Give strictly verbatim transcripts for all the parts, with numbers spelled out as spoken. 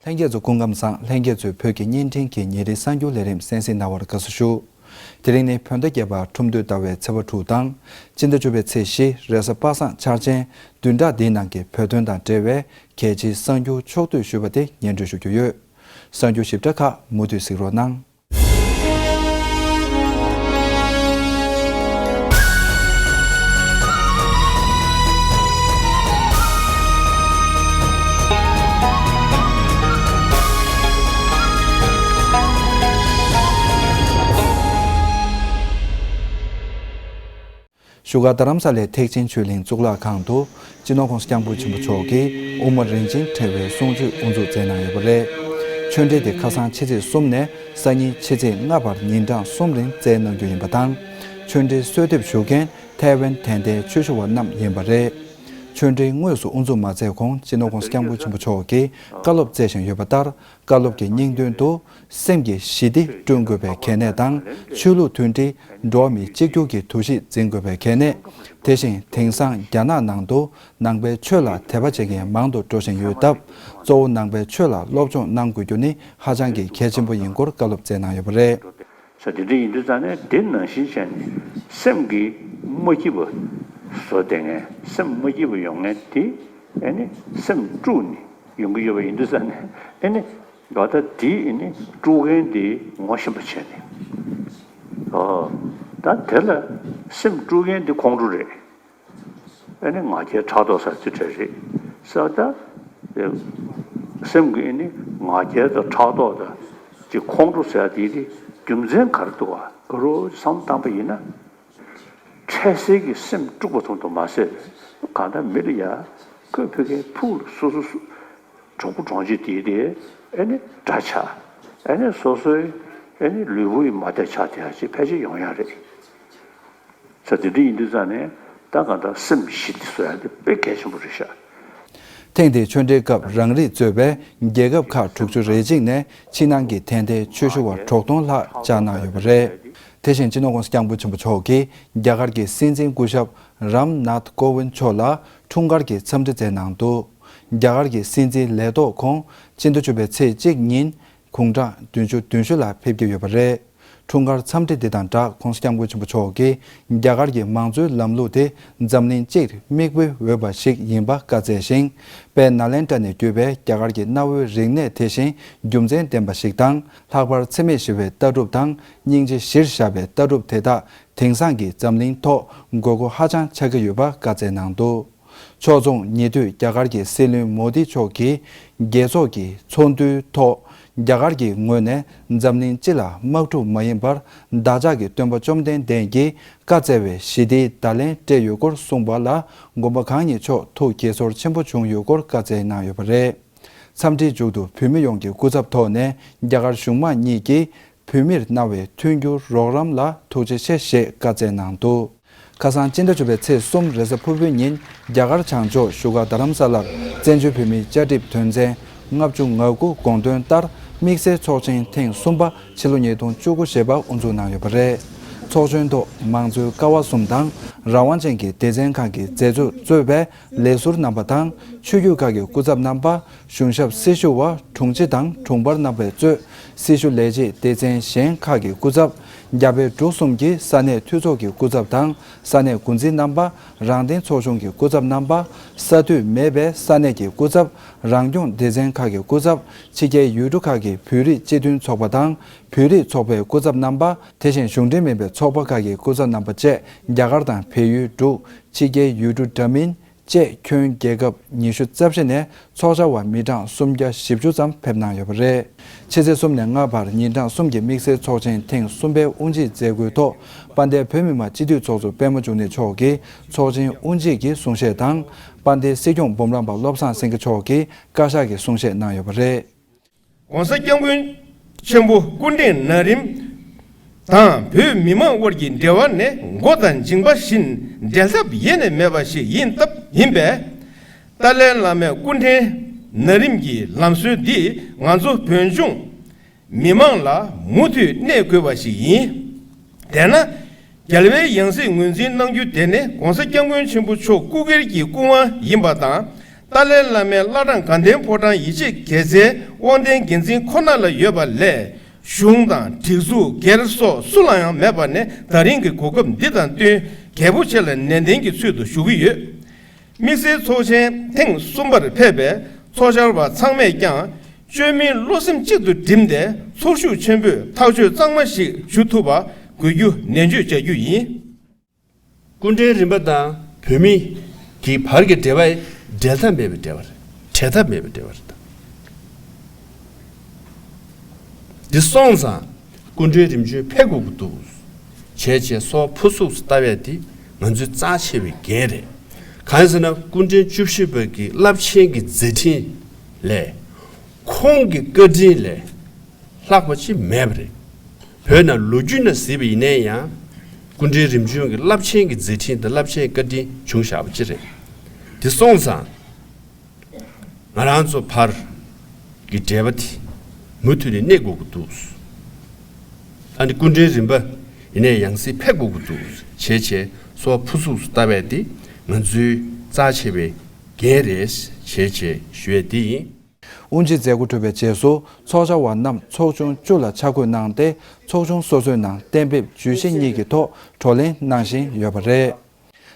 ལྷན་རྒྱས་ཚོ་སྐུ་ཁམས་བཟང་། ལྷན་རྒྱས་ཚོས་བོད་ཀྱི་བརྙན་འཕྲིན་གྱི་ཉིན་རེའི་གསར་འགྱུར་ལས་རིམ་གསན་གཟིགས་གནང་བར་དགའ་བསུ་ཞུ། དེ་རིང་ནི་བོད་ཟླ་བརྒྱད་པ་ཁྲུམས་སྟོད་ཟླ་བའི་ཚེས་པ་དྲུག་དང་། སྤྱི་ཟླ་བཅུ་པའི་ཚེས་བཞི་རེས་གཟའ་པ་སངས་འཆར་ཅན། བདུན་ཕྲག་འདིའི་ནང་གི་བོད་དོན་དང་འབྲེལ་བའི་གལ་ཆེའི་གསར་འགྱུར་ཕྱོགས་བསྡུས་ཞུས་པ་དེ་སྙན་སྒྲོན་ཞུ་རྒྱུ་ཡོད། གསར་འགྱུར་ཞིབ་ཕྲ་ཁག་མུ་མཐུད་གཟིགས་རོགས་གནང་། བཞུགས་སྒར་རྡ་རམ་ས་ལའི་ཐེག་ཆེན་ཆོས་གླིང་གཙུག་ལག་ཁང་དུ་སྤྱི་ནོར་༸གོང་ས་༸སྐྱབས་མགོན་ཆེན་པོ་མཆོག་གིས་དབུ་མ་རིན་ཆེན་ཕྲེང་བའི་གསུང་ཆོས་དབུ་འཛུགས་མཛད་གནང་ཡོད་པ་རེད། ཆོས་འབྲེལ་དེ་ཁ་སང་ཕྱི་ཚེས་གསུམ་ནས་སང་ཉིན་ཕྱི་ཚེས་ལྔ་བར་ཉིན་གྲངས་གསུམ་རིང་སྩལ་གནང་རྒྱུ་ཡིན་པ་དང་། ཆོས་འབྲེལ་གསོལ་འདེབས་ཞུ་མཁན་ཐའེ་ཝན་དད་ལྡན་ཆོས་ཞུ་བ་རྣམས་ཡིན་པ་རེད། ཆོས་འབྲེལ་དངོས་སུ་དབུ་འཛུགས་མ་མཛད་གོང་སྤྱི་ནོར་༸གོང་ས་༸སྐྱབས་མགོན་ཆེན་པོ་མཆོག་གིས་བཀའ་སློབ་སྩལ་བཞིན་ཡོད་པ་ལྟར། བཀའ་སློབ་ཀྱི་སྙིང་དོན་དུ། སེམས་ཀྱི་ཞི་བདེ་བསྐྲུན་དགོས་པའི་གལ་གནད་དང་། ཆོས་ལུགས་མཐུན་སྒྲིལ། འགྲོ་བ་མིའི་གཅིག་གྱུར་གྱི་འདུ་ཤེས་འཛིན་དགོས་པའི་གལ་གནད། དེ་བཞིན་དེང་སང་རྒྱ་ནག་ནང་དུ་ནང་པའི་ཆོས་ལ་དད་པ་བྱེད་མཁན་མང་དུ་འགྲོ་བཞིན་ཡོད་སྟབས། གཙོ་བོ་ནང་པའི་ཆོས་ལ་སློབ་སྦྱོང་གནང་དགོས་རྒྱུ་ནི་ཧ་ཅང་གི་གལ་ཆེན་པོ་ཡིན་སྐོར་བཀའ་སློབ་སྩལ་གནང་ཡོད་པ་རེད། ས་དེ་འདྲ་ཡིན་དུས་ཙང་ནས་དེ་ནང་བཞིན་བྱས་ནས་སེམས་ཀྱི་མ་སྐྱིད་པ་བཟོ་བསྡད་མཁན། སེམས་མ་སྐྱིད་པ་ཡོང་མཁན་དེ་ཨེ་ནི་སེམས་དཀྲུགས་ནས་ཡོང་གི་ཡོད་པ་ཡིན་དུས་ཙང་ནས་ཨེ་ནི་ད་ལྟ་དེ་ཨེ་ནི་དཀྲུག་མཁན་དེ་ངོ་ཤེས་པ་བྱས་ནས། ཨོ། ད་དེ་ལ་སེམས་དཀྲུག་མཁན་དེ་ཁོང་ཁྲོ་རེད། ཨེ་ནི་ང་རྒྱལ་ཕྲག་དོག་ཟེར་ཚུལ་འདྲ་རེད་ཟེར། ད་སེམས་ཀྱི་ཨེ་ནི་ང་རྒྱལ་དང་ཕྲག་དོག་དང་ཅིག་ཁོང་ཁྲོ་ཟེར་དེ་དེ་རྒྱུ་མཚན་ག་རེ་འདུག་ག་ག་རེ་བསམ་བཏང་པ་ཡིན་ན། འཕྲལ་སེལ་གྱི་སེམས་དཀྲུགས་པ་ཙམ་དུ་མ་ཟད། གང་ལྟར་མི་ལ་ཡ་གུས་ཕུལ་མཁན་ཕུགས་ལ་སོ་སོ་སོ་གྲོགས་པོ་གྲོང་ཁྱེར་དེའི་དེ་ཨེ་ནི་དགྲ་ཆགས། ཨེ་ནི་སོ་སོའི་ཨེ་ནི་ལུས་པོ་ཡི་མ་བདེ་ཆགས་དེ་ཡ་ཅིག་ཕལ་ཆེར་ཡོང་ཡ་རེད། ས་དེ་འདྲ་ཡིན་དུས་ཙང་ནས་ད་གང་ལྟར་སེམས་ཞི་བདེ་བཟོ་ཡ་དེ་དཔེ་གལ་ཆེན་པོ་རེད་ཤག་ཐེངས་འདིའི་ཆོས་འབྲེལ་སྐབས་རང་རིགས་གཙོས་པའི་རྒྱལ་ཁབ་ཁག་དྲུག་ཅུ་རེ་གཅིག་ནས་ཕྱི་ནང་གི་དད་ལྡན་ཆོས་ཞུ་བ་དྲུག་སྟོང་ལྷག་བཅར་གནང་ཡོད་པ་རེད། དེ་བཞིན་སྤྱི་ནོར་༸གོང་ས་༸སྐྱབས་མགོན་ཆེན་པོ་མཆོག་གིས་རྒྱ་གར་གྱི་སྲིད་འཛིན་སྐུ་ཞབས་རམ་ནཱཐ་ཀོ་ཝིན་མཆོག་ལ་འཁྲུངས་སྐར་གྱི་འཚམས་འདྲི་མཛད་གནང་འདུག་རྒྱ་གར་གྱི་སྲིད་འཛིན་ལས་ཐོག་ཁོང་སྤྱི་ཟླ་བཅུ་པའི་ཚེས་གཅིག་ཉིན་དགུང་གྲངས་བདུན་ཅུ་དོན་བཞི་ལ་ཕེབས་ཀྱི་ཡོད་པ་རེད། འཁྲུངས་སྐར་འཚམས་འདྲི་འདི་དང་སྦྲགས་༸གོང་ས་༸སྐྱབས་མགོན་ཆེན་པོ་མཆོག་གིས་རྒྱ་གར་གྱི་མང་གཙོའི་ལམ་ལུགས་དེ་འཛམ་གླིང་སྤྱིར་མིག་དཔེ་འོས་པ་ཞིག་ཡིན་པ་བཀའ་སྩལ་ཞིང་། དཔལ་ནཱ་ལེནྡྲ་ནས་བརྒྱུད་པའི་རྒྱ་གར་གྱི་གནའ་བོའི་རིག་གནས་དེ་བཞིན་རྒྱུ་མཚན་ལྡན་པ་ཞིག་དང་། ལྷག་པར་འཚེ་མེད་ཞི་བའི་ལྟ་གྲུབ་དང་སྙིང་རྗེ་གཞིར་བཞག་པའི་ལྟ་གྲུབ་དེ་དག་དེང་སང་གི་འཛམ་གླིང་ཐོག་དགོས་མཁོ་ཧ་ཅང་ཆགས་ཀྱི་ཡོད་པ་བཀའ་སྩལ་གནང་འདུག་ཕྱོགས་མཚུངས་ཉེ་དུས་རྒྱ་གར་གྱི་སྲིད་བློན་མོ་དི་མཆོག་གིས་རྒྱལ་ཚོགས་ཀྱི་ཚོགས་འདུའི་ཐོག་རྒྱ་གར་གྱི་ངོས་ནས་འཛམ་གླིང་སྤྱི་ལ་དམག་འཁྲུག་མ་ཡིན་པར་བདག་ཅག་གི་སྟོན་པ་བཅོམ་ལྡན་འདས་ཀྱིས་བཀའ་སྩལ་བའི་ཞི་བདེའི་བརྡ་ལན་སྤྲད་ཡོད་སྐོར་གསུངས་པ་ལ་དགོན་པ་གང་ཉིད་མཆོག་ཐུགས་དགྱེས་ཚོར་ཆེན་པོ་བྱུང་ཡོད་སྐོར་བཀའ་སྩལ་གནང་ཡོད་པ་རེད། འཚམས་འདྲིའི་མཇུག་ཏུ་བོད་མི་ཡོངས་ཀྱི་སྐུ་ཚབ་ཐོག་ནས་རྒྱ་གར་གཞུང་མང་གཉིས་ཀྱིས་བོད་མིར་གནང་བའི་མཐུན་འགྱུར་རོགས་རམ་ལ་ཐུགས་རྗེ་ཆེ་ཞེས་བཀའ་སྩལ་གནང་འདུག་ཁ་སང་སྤྱི་ཟླ་བཅུ་པའི་ཚེས་གསུམ་རེས་གཟའ་ཕུར་བུའི་ཉིན་རྒྱ་གར་བྱང་ཕྱོགས་བཞུགས་སྒར་རྡ་རམ་ས་ལར་བཙན་བྱོལ་བོད་མིའི་བཅའ་ཁྲིམས་དོན་ཚན་ལྔ་བཅུ་ང་དགུ་དགོངས་དོན་ལྟར་དམིགས་བསལ་ཚོགས་ཆེན་ཐེངས་གསུམ་པ་ཕྱི་ལོ་ཉིས་སྟོང་བཅུ་དགུ་ཞེས་པ་དབུ་འཛུགས་གནང་ཡོད་པ་རེད། ཚོགས་ཆེན་ཐོག་མང་གཙོའི་ཀ་བ་གསུམ་དང་རང་དབང་ཅན་གྱི་སྡེ་ཚན་ཁག་གི་མཛད་གཙོས་གཙོས་པའི་ལས་ཟུར་རྣམ་པ་དང་ཆོས་བརྒྱུད་ཁག་གི་སྐུ་ཚབ་རྣམ་པ། གཞུང་ཞབས་སྲི་ཞུ་བ་དྲུང་ཆེ་དང་དྲུང་འཕར་རྣམ་པས་གཙོས་སྲི་ཞུ་ལས་བྱེད་སྡེ་ཚན་གཞན་ཁག་གི་སྐུ་ཚབ། རྒྱ་བལ་འབྲུག་གསུམ་གྱི་ས་གནས་འཐུས་ཚོགས་ཀྱི་སྐུ་ཚབ་དང་ས་གནས་འགོ་འཛིན་རྣམ་པ། རང་བདེན་ཚོགས་ཆུང་གི་སྐུ་ཚབ་རྣམ་པ། ས་འཐུས་མེད་པའི་ས་གནས་ཀྱི་སྐུ་ཚབ། རང་སྐྱོང་སྡེ་ཚན་ཁག་གི་སྐུ་ཚབ། ཕྱི་རྒྱལ་ཡུལ་གྲུ་ཁག་གི་བོད་རིགས་སྤྱི་མཐུན་ཚོགས་པ་དང་བོད་རིགས་ཚོགས་པའི་སྐུ་ཚབ་རྣམ་པ། དེ་བཞིན་གཞུང་འབྲེལ་མིན་པའི་ཚོགས་པ་ཁག་གི་སྐུ་ཚབ་རྣམ་པ་བཅས་རྒྱ་གར་དང་བལ་ཡུལ་དྲུག་ཕྱི་རྒྱལ་ཡུལ་གྲུ་འདྲ་མིན། བཅས་ཁྱོན་རྒྱལ་ཁབ་ཉི་ཤུ་རྩ་བཞི་ནས་ཚོགས་བཅར་བ་མི་གྲངས་སུམ་བརྒྱ་བཞི་བཅུ་ཙམ་ཕེབས་གནང་ཡོད་པ་རེད། ཕྱི་ཚེས་གསུམ་ནས་ལྔ་བར་ཉིན་གྲངས་གསུམ་གྱི་དམིགས་བསལ་ཚོགས་ཆེན་ཐེངས་གསུམ་པའི་དབུ་འབྱེད་མཛད་སྒོའི་ཐོག་དཔལ་ལྡན་བོད་མི་མང་སྤྱི་འཐུས་ཚོགས་གཙོ་པད་མ་འབྱུང་གནས་མཆོག་གིས་ཚོགས་ཆེན་དབུ་འབྱེད་ཀྱི་གསུང་བཤད་དང་། དཔལ་ལྡན་སྲིད་སྐྱོང་འབུམ་རམས་པ་བློ་བཟང་སེང་གེ་མཆོག་གིས་བཀའ་ཤག་གི་གསུང་བཤད་གནང་ཡོད་པ་རེད། ༸གོང་ས་༸སྐྱབས་མགོན་ཆེན་པོ་སྐུ་ཕྲེང་ན་རིམ་དང་བོད་མི་མང་དབར་གྱི་འབྲེལ་བ་ནི་མགོ་དང་མཇིང་པ་བཞིན་འབྲལ་ཐབས་ཡེ་ནས་མེད་པ་ཞིག་ཡིན་སྟབས་ཡིན་པས། ཏཱ་ལའི་བླ་མའི་སྐུ་ཕྲེང་ན་རིམ་གྱི་ལམ་སྲོལ་འདིས་ང་ཚོ་བོད་ལྗོངས་མི་མང་ལ་མུ་མཐུད་གནས་དགོས་པ་ཞིག་ཡིན། དེས་ན། རྒྱལ་བའི་ཡང་སྲིད་ངོས་འཛིན་གནང་རྒྱུ་དེ་ནི་༸གོང་ས་༸སྐྱབས་མགོན་ཆེན་པོ་མཆོག་སྐུ་སྒེར་གྱི་སྐུ་དབང་ཡིན་པ་དང་། ཏཱ་ལའི་བླ་མའི་བླ་བྲང་དགའ་ལྡན་ཕོ་བྲང་ཡིད་ཆེས་དགེ་རྩའི་དབང་ལྡན་འགན་འཛིན་ཁོ་ན་ལ་ཡོད་པ་ལས། གཞུང་དང་སྒྲིག་འཛུགས་སྒེར་སོགས་སུ་ལ་ཡང་མེད་པ་ནི་ད་རིང་གི་གོ་སྐབས་འདི་དང་བསྟུན་གལ་པོ་ཆེ་ལ་ནན་ཏན་གྱི་ཚུལ་དུ་ཞུ་གི་ཡོད། དམིགས་བསལ་ཚོགས་ཆེན་ཐེངས་གསུམ་པར་ཕེབས་པའི་ཚོགས་བཅར་བ་ཚང་མས་ཀྱང་བཅོས་མིན་བློ་སེམས་གཅིག་ཏུ་བསྒྲིམས་ཏེ་ཚོར་ཤུགས་ཆེན་པོས་ཐག་གཅོད་གཙང་མ་ཞིག་ཞུ་ཐུབ་པ་དགོས་རྒྱུ་ནན་བརྗོད་བྱ་རྒྱུ་ཡིན། སྐུ་ཕྲེང་རིམ་པ་དང་བོད་མི་གི་བར་གྱི་འབྲེལ་བ་འབྲལ་ཐབས་མེད་པའི་འབྲེལ་བ་རེད། བྲལ་ཐབས་མེད་པའི་འབྲེལ་བ་རེད། འདི་སོང་ཙང་སྐུ་ཕྲེང་རིམ་བྱོན་ཕེབས་དགོས་ཀྱི་འདུག་བྱས་བྱས་སོ་ཕུ་སུགས་སུ་ལྟ་བས་དེ་ང་ཚོའི་རྩ་ཆེ་བའི་འགན་རེད། གང་ཡིན་ཟེར་ན་སྐུ་ཕྲེང་བཅུ་བཞི་པ་གི་རླབས་ཆེན་གྱི་མཛད་འཕྲིན་ལས་ཁོང་གི་བཀའ་དྲིན་ལས། ལྷག་པ་ཅིག་མེད་པ་རེད། བོད་ནང་ལོ་རྒྱུས་ནང་གཟིགས་པ་ཡིན་ན་ཡང་སྐུ་ཕྲེང་རིམ་བྱོན་གྱི་རླབས་ཆེན་གྱི་མཛད་འཕྲིན་དང་རླབས་ཆེན་བཀའ་དྲིན་བྱུང་བཞག་པ་ཅིག་རེད། དེ་སོང་ཙང་ང་རང་ཚོ་བར་གྱི་འབྲེལ་བ་དེ་མུ་མཐུད་ནས་གནས་དགོས་ཀྱི་འདུག་ཨ་ནི་སྐུ་ཕྲེང་རིམ་པ་ཡིན་ནའི་ཡང་སྲིད་ཕེབས་དགོས་ཀྱི་འདུག་བྱས་བྱས་སོ་ཕུ་སུགས་སུ་ལྟ་བས་དེ་ང་ཚོའི་རྩ་ཆེ་བའི་འགན་རེད་བྱས་བྱས་ཞུ་ཡས་དེ་ཡིན། དབུ་འབྱེད་མཛད་སྒོ་གྲུབ་པའི་རྗེས་སུ་ཚོགས་བཅར་བ་རྣམས་ཚོགས་ཆུང་བཅུ་ལ་ཆ་བགོས་གནང་སྟེ་ཚོགས་ཆུང་སོ་སོའི་ནང་གཏན་འབེབས་བརྗོད་གཞི་གཉིས་ཀྱི་ཐོག་བགྲོ་གླེང་གནང་བཞིན་ཡོད་པ་རེད།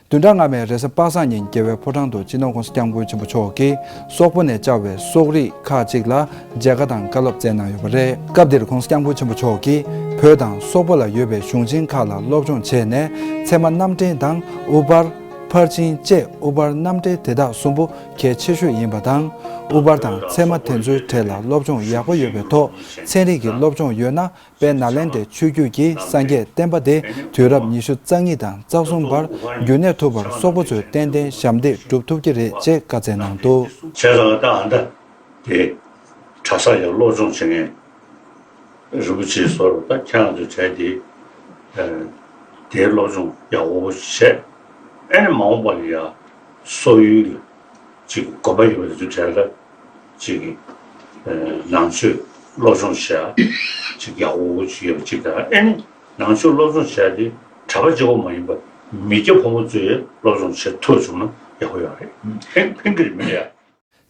བདུན་ཕྲག་སྔ་མའི་རེས་གཟའ་པ་སངས་ཉིན་རྒྱལ་བའི་ཕོ་བྲང་དུ་སྤྱི་ནོར་༸གོང་ས་༸སྐྱབས་མགོན་ཆེན་པོ་མཆོག་གིས་སོག་པོ་ནས་བཅར་བའི་སོག་རིགས་ཁག་ཅིག་ལ་མཇལ་ཁ་དང་བཀའ་སློབ་སྩལ་གནང་ཡོད་པ་རེད། སྐབས་འདིར་༸གོང་ས་༸སྐྱབས་མགོན་ཆེན་པོ་མཆོག་གིས་བོད་དང་སོག་པོ་ལ་ཡོད་པའི་གཞུང་ཆེན་ཁག་ལ་སློབ་སྦྱོང་བྱས་ནས་ཚད་མ་རྣམ་འགྲེལ་དང་དབུ་ཕར། ཕར་ཕྱིན་བཅས་དབུ་ཕར་རྣམ་འགྲེལ་དེ་དག་གསུམ་པོ་གལ་ཆེ་ཤོས་ཡིན་པ་དང་། དབུ་ཕར་དང་ཚད་མ་དེ་ཚོའི་གྲས་ལ་སློབ་སྦྱོང་ཡག་པོ་ཡོད་པའི་ཐོག་ཚན་རིག་གི་སློབ་སྦྱོང་ཡོད་ན་དཔལ་ནཱ་ལེནྡྲའི་ཆོས་བརྒྱུད་ཀྱི་སངས་རྒྱས་བསྟན་པ་དེ་དུས་རབས་ཉི་ཤུ་རྩ་གཉིས་དང་རྩ་གསུམ་བར་རྒྱུན་གནས་ཐུབ་པར་སོག་པོ་ཚོས་ཏན་ཏན་ཞབས་འདེགས་སྒྲུབ་ཐུབ་ཀྱི་རེད་ཅེས་བཀའ་སྩལ་གནང་འདུག་བྱས་ཙང་ད་ཨ་མདའ་དེ་གྲྭ་ས་ཡང་སློབ་སྦྱོང་བྱེད་མཁན། རིན་པོ་ཆེའི་སོར་ད་ཁྱེད་རང་ཚོའི་གྲས་དེ། དེའི་སློབ་སྦྱོང་ཡག་པོ་བྱས། ཨེ་ནི་མ་འོངས་པ་ལ་ཡ་སོག་ཡུལ་ལ་ཅིག་དགོན་པ་ཡོད་པ་དེ་ཚོའི་གྲས་ལ་ཅིག་ནང་ཆོས་སློབ་སྦྱོང་བྱས་ཅིག་ཡག་པོ་ཅིག་ཡོད་པ་ཅིག་དང་ཨེ་ནི་ནང་ཆོས་སློབ་སྦྱོང་བྱས་ཏེ་གྲྭ་པ་གཅིག་པོ་མ་ཡིན་པ་མི་སྐྱ་ཕོ་མོ་ཚོས་སློབ་སྦྱོང་བྱེད་ཐུབ་བྱུང་ན་ཡག་པོ་ཡོད་རེད། ཕན་ཕན་གྱི་རེད་མི་རེད་ཡ།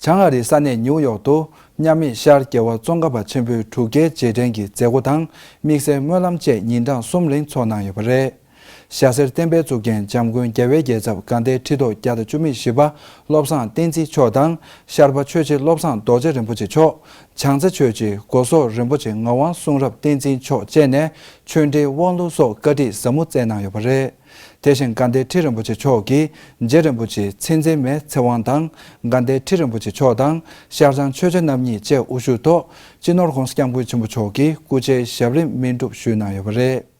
བྱང་ཨ་རིའི་ས་གནས་ནིའུ་ཡོག་ཏུ་མཉམ་མེད་ཤར་རྒྱལ་བ་ཙོང་ཁ་པ་ཆེན་པོའི་གྲུབ་བརྒྱའི་རྗེས་དྲན་གྱི་མཛད་སྒོ་དང་དམིགས་བསལ་སྨོན་ལམ་བཅས་ཉིན་གྲངས་གསུམ་རིང་འཚོགས་གནང་ཡོད་པ་རེད། ཞྭ་སེར་བསྟན་པའི་གཙུག་རྒྱན་འཇམ་མགོན་རྒྱལ་བའི་རྒྱལ་ཚབ་དགའ་ལྡན་ཁྲི་ཐོག་བརྒྱ་དང་བཅུ་མེད་བཞི་པ་བློ་བཟང་བསྟན་འཛིན་མཆོག་དང་ཤར་པ་ཆོས་རྗེ་བློ་བཟང་རྡོ་རྗེ་རིན་པོ་ཆེ་མཆོག་བྱང་རྩེ་ཆོས་རྗེ་སྒོ་སོག་རིན་པོ་ཆེ་ངག་དབང་གསུང་རབ་བསྟན་འཛིན་མཆོག་བཅས་ནས་ཆོས་འབྲེལ་དབང་ལུང་སོགས་བཀའ་ཁྲིད་ཟབ་མོ་སྩལ་གནང་ཡོད་པ་རེད། དེ་བཞིན་དགའ་ལྡན་ཁྲི་རིན་པོ་ཆེ་མཆོག་གིས་རྗེ་རིན་པོ་ཆེའི་ཚེ་འཛིན་མའི་ཚེ་དབང་དང་དགའ་ལྡན་ཁྲི་རིན་པོ་ཆེ་མཆོག་དང་ཤར་བྱང་ཆོས་རྗེ་རྣམ་གཉིས་བཅས་དབུ་བཞུགས་ཐོག་སྤྱི་ནོར་༸གོང་ས་༸སྐྱབས་མགོན་ཆེན་པོ་མཆོག་གིས་སྐུ་ཕྱྭའི་ཞབས་རིམ་སྨིན་སྒྲུབ་ཞུས་གནང་ཡོད་པ་རེད།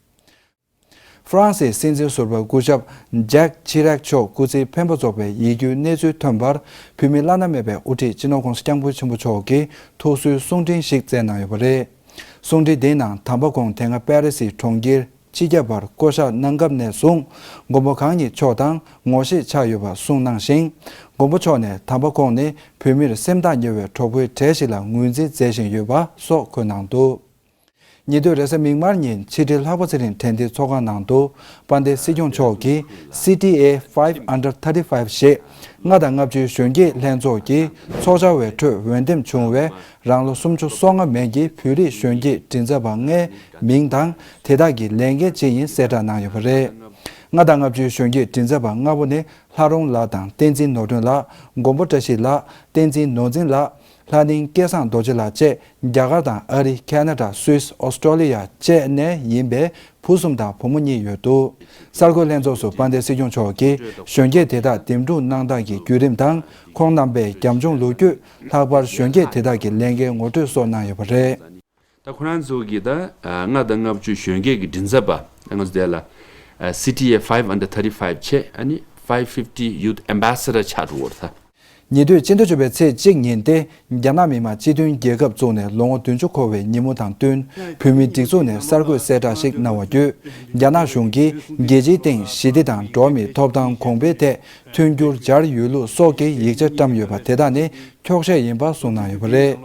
ཧྥ་རན་སིའི་སྲིད་འཛིན་ཟུར་པ་སྐུ་ཞབས་ཇེཀ་ཆི་རེག་མཆོག་སྐུ་ཚེའི་འཕེན་པ་རྫོགས་པའི་ཡིད་སྐྱོའི་གནས་ཚུལ་ཐོན་པར་བོད་མི་བླ་ན་མེད་པའི་དབུ་ཁྲིད་སྤྱི་ནོར་༸གོང་ས་༸སྐྱབས་མགོན་ཆེན་པོ་མཆོག་གིས་ཐུགས་གསོའི་གསུང་འཕྲིན་ཞིག་སྩལ་གནང་ཡོད་པ་རེད། གསུང་འཕྲིན་འདིའི་ནང་དམ་པ་ཁོང་དེ་སྔ་པེ་རི་སི་གྲོང་ཁྱེར་སྤྱི་ཁྱབ་པར་བསྐོ་བཞག་གནང་སྐབས་ནས་བཟུང་མགོན་པོ་གང་ཉིད་མཆོག་དང་ངོ་ཤེས་ཆགས་ཡོད་པ་གསུངས་གནང་ཞིང་། མགོན་པོ་མཆོག་ནས་དམ་པ་ཁོང་ནི་བོད་མིར་སེམས་ཐག་ཉེ་བའི་གྲོགས་པོའི་གྲས་ཤིག་ལ་ངོས་འཛིན་མཛད་བཞིན་ཡོད་པ་སོགས་འཁོད་གནང་འདུག་ཉེ་དུས་རེས་གཟའ་མིག་དམར་ཉིན་ཕྱི་དྲིལ་ལྷག་པ་ཚེ་རིང་དྲན་རྟེན་ཚོགས་ཁང་ནང་དུ་དཔལ་ལྡན་སྲིད་སྐྱོང་མཆོག་གིས་སི་ཊི་ཨེ་ཕའིབ་ཨན་ཌར་ཐར་ཊི་ཕའིབ་ཞེས་ལྔ་དང་ལྔ་བཅུའི་གཞོན་སྐྱེས་ལྷན་ཚོགས་ཀྱི་ཚོགས་བཅར་བའི་ཁྲོད་འོས་འདེམས་བྱུང་བའི་རང་ལོ་སུམ་ཅུ་སོ་ལྔ་མན་གྱི་བོད་རིགས་གཞོན་སྐྱེས་མགྲིན་ཚབ་པ་ལྔའི་མིང་དང་དེ་དག་གི་ལས་འགན་ཅི་ཡིན་གསལ་བསྒྲགས་གནང་ཡོད་པ་རེད། ལྔ་དང་ལྔ་བཅུའི་གཞོན་སྐྱེས་མགྲིན་ཚབ་པ་ལྔ་པོ་ནི་ལྷ་རོང་ལགས་དང་བསྟན་འཛིན་ནོར་སྒྲོན་ལགས། མགོན་པོ་བཀྲ་ཤིས་ལགས། བསྟན་འཛིན་ནོར་འཛིན་ལགས། ལྷ་སྡིངས་སྐལ་བཟང་རྡོ་རྗེ་ལགས་བཅས་རྒྱ་གར་དང་ཨ་རི། ཁ་ན་ཌ། སུད་སི། ཨོ་སི་ཀྲོ་ལི་ཡ་བཅས་ནས་ཡིན་པའི་བུ་གསུམ་དང་བུ་མོ་གཉིས་ཡོད་འདུག་གསར་འགོད་ལྷན་ཚོགས་སུ་དཔལ་ལྡན་སྲིད་སྐྱོང་མཆོག་གིས་གཞོན་སྐྱེས་དེ་དག་འདེམས་སྒྲུག་གནང་སྟངས་ཀྱི་བརྒྱུད་རིམ་དང་ཁོང་རྣམ་པའི་རྒྱབ་ལྗོངས་ལོ་རྒྱུས། ལྷག་པར་གཞོན་སྐྱེས་དེ་དག་གི་ལས་འགན་ངོ་སྤྲོད་སོགས་གནང་ཡོད་པ་རེད། ད་ཁོ་རང་ཚོ་གི་ད་ལྔ་དང་ལྔ་བཅུ་གཞོན་སྐྱེས་ཀྱི་མགྲིན་ཚབ་པ་ང་ཚོ་དེ་ལ་སི་ཊི་ཨེ་ཕའིབ་ཨན་ཌར་ཐར་ཊི་ཕའིབ་བྱས་ཨ་ནི་ཕའིབ་ཕིབ་ཊི་ཡུ་ཐི་ཨེམ་བྷེ་སེ་ཌར་ཆགས་འགྲོ་བར་ད། ཉེ་དུས་སྤྱི་ཟླ་བཅུ་པའི་ཚེས་གཅིག་ཉིན་ཏེ་རྒྱ་ནག་མི་དམངས་སྤྱི་མཐུན་རྒྱལ་ཁབ་བཙུགས་ནས་ལོ་ངོ་བདུན་ཅུ་འཁོར་བའི་ཉིན་མོ་དང་བསྟུན་བོད་མིའི་སྒྲིག་འཛུགས་ནས་གསར་འགོད་གསལ་བསྒྲགས་ཤིག་གནང་བ་བརྒྱུད། རྒྱ་ནག་གཞུང་གིས་རྒྱལ་སྤྱིའི་སྟེང་ཞི་བདེ་དང་འགྲོ་བ་མིའི་ཐོབ་ཐང་གོང་འཕེལ་ཐད་མཐུན་འགྱུར་སྦྱར་ཡོད་ལུགས་སོགས་ཀྱི་ཡིག་ཆ་བཀྲམ་ཡོད་པ་དེ་དག་ནི། འཁྱོག་བཤད་ཡིན་པ་གསུངས་གནང་ཡོད་པ་རེད།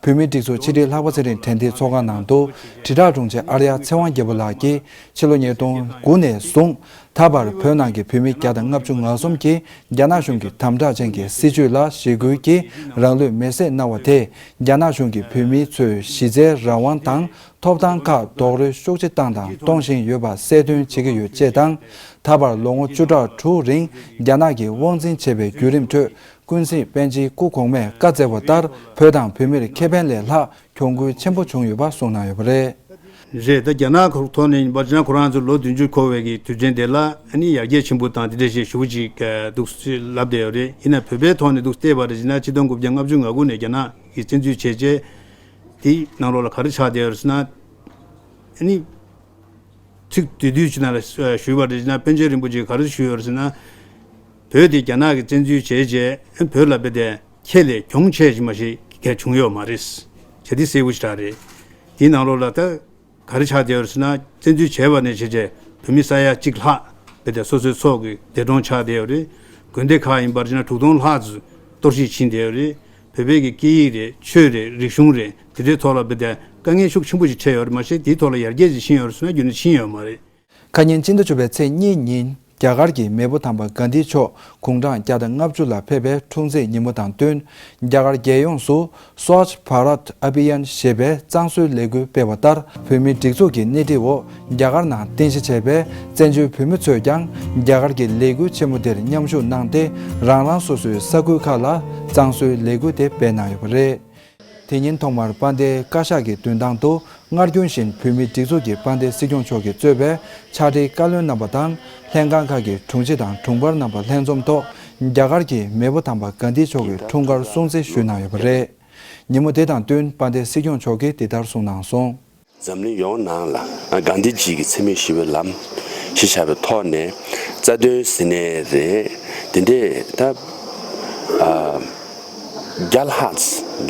བོད་མིའི་སྒྲིག་འཛུགས་ཕྱི་དྲིལ་ལྷག་པ་ཚེ་རིང་དྲན་རྟེན་ཚོགས་ཁང་ནང་དུ་དྲིལ་བསྒྲགས་དྲུང་ཆེ་ཨར་ཡ་ཚེ་དབང་རྒྱལ་པོ་ལགས་ཀྱིས་ཕྱི་ལོ་ཉིས་སྟོང་དགུ་ནས་བཟུང་ད་བར་བོད་ནང་གི་བོད་མི་བརྒྱ་དང་ལྔ་བཅུ་ང་གསུམ་གྱིས་རྒྱ་ནག་གཞུང་གི་དམ་དྲག་ཅན་གྱི་སྲིད་བྱུས་ལ་ཞི་རྒོལ་གྱིས་རང་ལུས་མེར་སྲེག་གནང་བ་དེས་རྒྱ་ནག་གཞུང་གིས་བོད་མི་ཚོའི་གཞི་རྩའི་རང་དབང་དང་ཐོབ་ཐང་ཁག་རྡོག་རོལ་ཤུགས་ཆེ་བཏང་དང་གཏོང་བཞིན་ཡོད་པ་གསལ་སྟོན་བྱེད་ཀྱི་ཡོད་ཅེས་དང་། ད་བར་ལོ་ངོ་བཅུ་ཕྲག་དྲུག་རིང་རྒྱ་ནག་གིས་དབང་འཛིན་བྱས་པའི་བརྒྱུད་རིམ་ཁྲོད་ཀུན་གཟིགས་པཎ་ཆེན་སྐུ་གོང་མས་བཀའ་སྩལ་བ་ལྟར་བོད་དང་བོད་མིར་ཁེ་ཕན་ལས་ལྷག་གྱོང་གུན་ཆེན་པོ་བྱུང་ཡོད་པ་གསུངས་གནང་ཡོད་པ་རེད། རེད། ད་རྒྱ་ནག་ཁོ་ཐོག་ནས་ཡིན་པ་ཅིན་ཁོ་རང་ཚོ་ལོ་བདུན་ཅུ་འཁོར་བའི་གི་དུས་དྲན་དེ་ལ་ཨ་ནི་ཡར་རྒྱས་ཆེན་པོ་དང་དེ་འདྲ་ཞིག་ཞུ་བ་ཅིག་འདུག་ལབ་བསྡད་ཡོད་རེད། ཡིན་ན་བོད་པའི་ཐོག་ནས་འདུག་བལྟས་པ་རེད་ཅེ་ན་ཆིག་སྟོང་དགུ་བརྒྱ་ལྔ་བཅུ་ང་དགུ་ནས་རྒྱ་ནག་གིས་བཙན་འཛུལ་བྱས་རྗེས་དེའི་ནང་ལོགས་ལ་ག་རེ་ཆགས་བསྡད་ཡོད་རེད་ཟེར་ན། ཨ་ནི། ཚིག་དེ་དུས་ཕྱི་ནང་ལ་ཞུས་པ་རེད་ན་པཎ་ཆེན་རིན་པོ་ཆེས་ག་རེ་ཞུས་ཡོད་ཟེར་ན། བོད་དེ་རྒྱ་ནག་གིས་བཙན་འཛུལ་བྱས་རྗེས་བོད་ལ་དཔེ་དེ་ཁྱེད་ལས་གྱོང་ཆེ་ཞིག་མ་ཞིག་གས་བྱུང་ཡོད་མ་རེད། བྱས་དེ་གསལ་པོ་ཞིག་རེད། དེའི་ནང་ལོགས་ལ་ད་ག་རེ་ཆགས་བསྡད་ཡོད་ཟེར་ན་བཙན་འཛུལ་བྱས་པ་ནས་བྱས་རྗེས་བོད་མི་ས་ཡ་གཅིག་ལྷག་དཔེ་དེ་སོ་སོའི་ཚོགས་ཀྱི་འདས་གྲོངས་ཆགས་བསྡད་ཡོད་རེད། དགོན་སྡེ་ཁག་ཡིན་པར་བྱས་ན་དྲུག་སྟོང་ལྷག་ཙམ་གཏོར་བཤིག་ཕྱིན་བསྡད་ཡོད་རེད། བོད་པའི་གི་སྐད་ཡིག་རེད། ཆོས་རེད། རིག་གཞུང་རེད། དེ་འདྲའི་ཐོག་ལ་བོད་དེ་དཀའ་ངལ་ཤུགས་ཆེན་པོ་ཞིག་འཕྲད་ཡོད་རེད་མ་ཟད་དེའི་ཐོག་ལ་ཡར་རྒྱས་ཅིག་ཕྱིན་ཡོད་རེད་ཟེར་ན་རྒྱུན་དུ་ཕྱིན་ཡོད་མ་རེད། ཁ་ཉིན་སྤྱི་ཟླ་བཅུ་པའི་ཚེས་གཉིས་ཉིན་རྒྱ་གར་གྱི་མེས་པོ་དམ་པ་གྷན་དྷི་མཆོག་དགུང་གྲངས་བརྒྱ་དང་ལྔ་བཅུ་ལ་ཕེབས་པའི་འཁྲུངས་ཚེས་ཉིན་མོ་དང་བསྟུན་རྒྱ་གར་རྒྱལ་ཡོངས་སུ་Swachh Bharat Abhiyan ཞེས་པའི་གཙང་བཟོའི་ལས་འགུལ་སྤེལ་བ་ལྟར་བོད་མིའི་སྒྲིག་འཛུགས་ཀྱི་སྣེ་ཁྲིད་འོག་རྒྱ་གར་ནང་རྟེན་གཞི་བྱས་པའི་བཙན་བྱོལ་བོད་མི་ཚོས་ཀྱང་རྒྱ་གར་གྱི་ལས་འགུལ་ཆེན་མོ་དེར་མཉམ་ཞུགས་གནང་སྟེ་རང་རང་སོ་སོའི་ས་ཁུལ་ཁག་ལ་གཙང་བཟོའི་ལས་འགུལ་དེ་སྤེལ་གནང་ཡོད་པ་རེད། དེ་ཉིན་ཐོག་མར་དཔལ་ལྡན་བཀའ་ཤག་གི་མདུན་ཐང་དུ་སྔར་རྒྱུན་བཞིན་བོད་མིའི་སྒྲིག་འཛུགས་ཀྱི་དཔལ་ལྡན་སྲིད་སྐྱོང་མཆོག་གིས་གཙོས་པའི་ཕྱག་སྦྲེལ་བཀའ་བློན་རྣམ་པ་དང་ལྷན་ཁང་ཁག་གི་དྲུང་ཆེ་དང་དྲུང་འཕར་རྣམ་པ་ལྷན་འཛོམས་ཐོག་རྒྱ་གར་གྱི་མེས་པོ་དམ་པ་གྷན་དྷི་མཆོག་གི་འཁྲུངས་སྐར་སྲུང་བརྩི་ཞུས་གནང་ཡོད་པ་རེད། ཉིན་མོ་དེ་དང་བསྟུན་དཔལ་ལྡན་སྲིད་སྐྱོང་མཆོག་གིས་འདི་ལྟར་གསུངས་གནང་སོང་། འཛམ་གླིང་ཡོངས་ནང་ལ་གྷན་དྷི་ཇི་གི་འཚེ་མེད་ཞི་བའི་ལམ་ཞེས་བྱ་བའི་ཐོག་ནས་རྩ་དོན་ཟིན་ནས་རེད། དེ་འདྲས་ད་ཨ། བརྒྱ་ལྷག་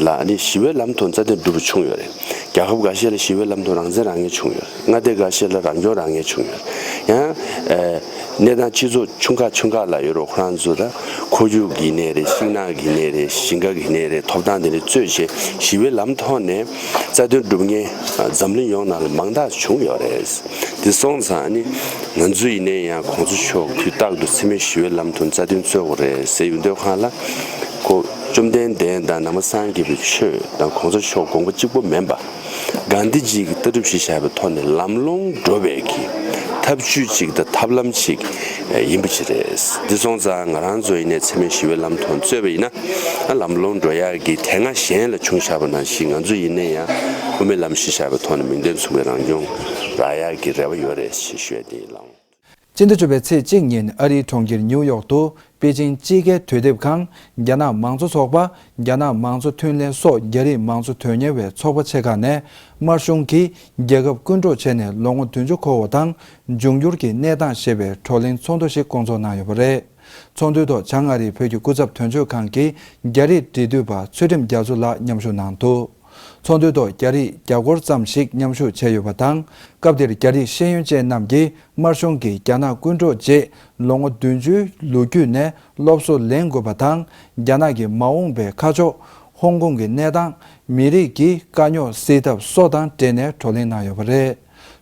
ལ་ནི་ཞི་བའི་ལམ་དུ་རྩ་དོན་འགྲུབ་པ་བྱུང་ཡོད་རེད། རྒྱལ་ཁབ་འགའ་ཤས་ལ་ཞི་བའི་ལམ་དུ་རང་བཙན་རང་ངེས་བྱུང་ཡོད་རེད། མངའ་སྡེ་འགའ་ཤས་ལ་རང་སྐྱོང་རང་ངེས་བྱུང་ཡོད་རེད། ཡང་ཨེ། གནས་སྟངས་སྤྱི་ཚོགས་ཆུང་ཁག་ཆུང་ཁག་ལ་ཡོད་རེད། ཁོ་རང་ཚོ་ད་ཁོར་ཡུག་གི་གནས་རེད། ཤིང་ནགས་ཀྱི་གནས་རེད། ཞིང་ཁ་གི་གནས་རེད། ཐོབ་ཐང་དེ་འདྲ་རྩོད་བྱས་ཞི་བའི་ལམ་ཐོག་ནས་རྩ་དོན་སྒྲུབ་མཁན་འཛམ་གླིང་ཡོངས་ནང་ལ་མང་དག་བྱུང་ཡོད་རེད། དེ་སོང་ཙང་ནི་ང་ཚོ་ཡིན་ནའི་ཡང་གོང་ས་མཆོག་དུས་རྟག་ཏུ་འཚེ་མེད་ཞི་བའི་ལམ་དུ་རྩ་དོན་རྩོད་དགོས་རེད་ཟེར་ཡོང་དུས་སྒང་ལ་ཁོ་བཅོམ་ལྡན་འདས་དང་ནང་པ་སངས་རྒྱས་པའི་ཆོས་དང་གོང་ས་མཆོག་དགོངས་པ་གཅིག་པོ་མིན་པ། གྷན་དྷི་ཇི་གི་ལྟ་གྲུབ་གཞི་བཞག་པའི་ཐོག་ནས་ལམ་ལྷོང་འགྲོ་བའི་གི་ཐབས་ཇུས་གཅིག་དང་ཐབས་ལམ་གཅིག་ཡིན་པ་ཅིག་རེད། འདི་སོང་ཙང་ང་རང་ཚོ་ཡིན་ནའི་འཚེ་མེད་ཞི་བའི་ལམ་ཐོག་རྩོད་པ་ཡིན་ན་ལམ་ལྷོང་འགྲོ་ཡག་གི་དེ་སྔ་གཞན་ལ་བྱུང་བཞག་པ་ནང་བཞིན་ང་ཚོ་ཡིན་ནའི་ཡང་དབུ་མའི་ལམ་གཞི་བཞག་པའི་ཐོག་ནས་མིང་དོན་མཚུངས་པའི་རང་སྐྱོང་རག་ཡག་གི་རེ་བ་ཡོད་རེད་ཞེས་ཞུ་ཡ་དེ་ཡིན་ལགས། སྤྱི་ཟླ་བཅུ་པའི་ཚེས་གཅིག་ཉིན་ཨ་རིའི་གྲོང་ཁྱེར་ཉིའུ་ཡོག་ཏུ་པེ་ཅིང་དཔྱིད་ཀའི་དུས་དེབ་ཁང་། རྒྱ་ནག་མང་གཙོ་ཚོགས་པ། རྒྱ་ནག་མང་གཙོ་མཐུན་ལྷན་སོགས་རྒྱ་རིགས་མང་གཙོ་དོན་གཉེར་བའི་ཚོགས་པ་ཆེ་ཁག་ནས་དམར་གཞུང་གིས་རྒྱལ་ཁབ་རྐུན་འཕྲོག་བྱས་ནས་ལོ་ངོ་བདུན་ཅུ་འཁོར་བ་དང་འབྱུང་འགྱུར་གྱི་གནས་སྟངས་ཞེས་པའི་བགྲོ་གླེང་ཚོགས་འདུ་ཞིག་བསྐོང་ཚོགས་གནང་ཡོད་པ་རེད། ཚོགས་འདུའི་ཐོག་བྱང་ཨ་རིའི་བོད་ཀྱི་སྐུ་ཚབ་དོན་གཅོད་ཁང་གི་རྒྱ་རིགས་འབྲེལ་མཐུད་པ་ཚུལ་ཁྲིམས་རྒྱ་མཚོ་ལགས་མཉམ་ཞུགས་གནང་འདུག་ཚོགས་འདུའི་ཐོག་རྒྱ་རིགས་བརྒྱ་སྐོར་ཙམ་ཞིག་མཉམ་ཞུགས་བྱས་ཡོད་པ་དང་། སྐབས་དེར་རྒྱ་རིགས་ཤེས་ཡོན་ཅན་རྣམས་ཀྱིས་དམར་གཞུང་གིས་རྒྱ་ནག་རྐུན་འཕྲོག་རྗེས་ལོ་ངོ་བདུན་ཅུའི་ལོ་རྒྱུས་ནས་སློབ་གསོ་ལེན་དགོས་པ་དང་། རྒྱ་ནག་གི་མ་འོངས་པའི་ཁ་ཕྱོགས། ཧོང་ཀོང་གི་གནས་སྟངས། མི་རིགས་ཀྱི་དཀའ་རྙོག་སེལ་ཐབས་སོགས་དང་འབྲེལ་ནས་བགྲོ་གླེང་གནང་ཡོད་པ་རེད།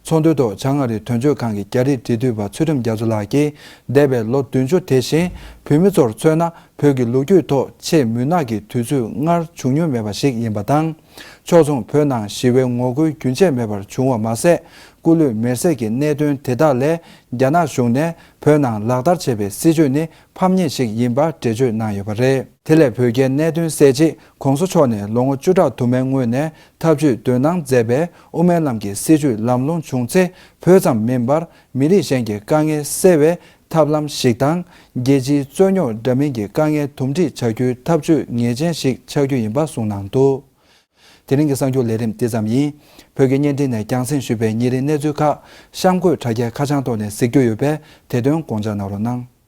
ཚོགས་འདུའི་ཐོག་བྱང་ཨ་རིའི་དོན་གཅོད་ཁང་གི་རྒྱ་རིགས་འབྲེལ་མཐུད་པ་ཚུལ་ཁྲིམས་རྒྱ་མཚོ་ལགས་ཀྱིས། འདས་པའི་ལོ་བདུན་ཅུ་དེ་བཞིན་བོད་མི་ཚོར་མཚོན་ན་བོད་ཀྱི་ལོ་རྒྱུས་ཐོག་ཆེས་མུན་ནག་གི་དུས་ཚོད་སྔར་བྱུང་མྱོང་མེད་པ་ཞིག་ཡིན་པ་དང་། ཕྱོགས་མཚུངས་བོད་ནང་ཞི་བའི་ངོ་རྒོལ་རྒྱུན་ཆད་མེད་པར་བྱུང་བ་མ་ཟད། སྐུ་ལུས་མེར་སྲེག་གི་གནད་དོན་དེ་དག་ལས་རྒྱ་ནག་གཞུང་ནས་བོད་ནང་ལག་བསྟར་བྱས་པའི་སྲིད་བྱུས་ནི་ཕམ་ཉེས་ཤིག་ཡིན་པ་འགྲེལ་བརྗོད་གནང་ཡོད་པ་རེད། དེ་ལས་བོད་རྒྱའི་གནད་དོན་སེལ་ཆེད་གོང་ས་མཆོག་ནས་ལོ་ངོ་བཅུ་ཕྲག་དུ་མའི་སྔོན་ནས་ཐབས་ཇུས་འདོན་གནང་མཛད་པའི་དབུ་མའི་ལམ་གྱི་སྲིད་བྱུས་ལམ་ལྷོང་བྱུང་ཚེ་བོད་ཙམ་མིན་པར་མི་རིགས་གཞན་གྱི་དཀའ་ངལ་སེལ་བའི་ཐབས་ལམ་ཞིག་དང་། རྒྱལ་སྤྱིའི་རྩོད་རྙོག་འདྲ་མིན་གྱི་དཀའ་ངལ་འདུམ་འགྲིག་བྱ་རྒྱུའི་ཐབས་ཇུས་ངེས་ཅན་ཞིག་ཆགས་རྒྱུ་ཡིན་པ་གསུངས་གནང་འདུག་དེ་རིང་གི་གསར་འགྱུར་ལས་རིམ་འདི་ཙམ་ཡིན། བོད་ཀྱི་བརྙན་འཕྲིན་ནས་རྒྱང་སྲིང་ཞུས་པའི་ཉིན་རེའི་གནས་ཚུལ་ཁག་གཤམ་འཁོད་དྲ་རྒྱའི་ཁ་བྱང་ཐོག་ནས་གཟིགས་རྒྱུ་ཡོད་པས་དེ་དོན་དགོངས་འཇགས་གནང་རོགས་གནང་།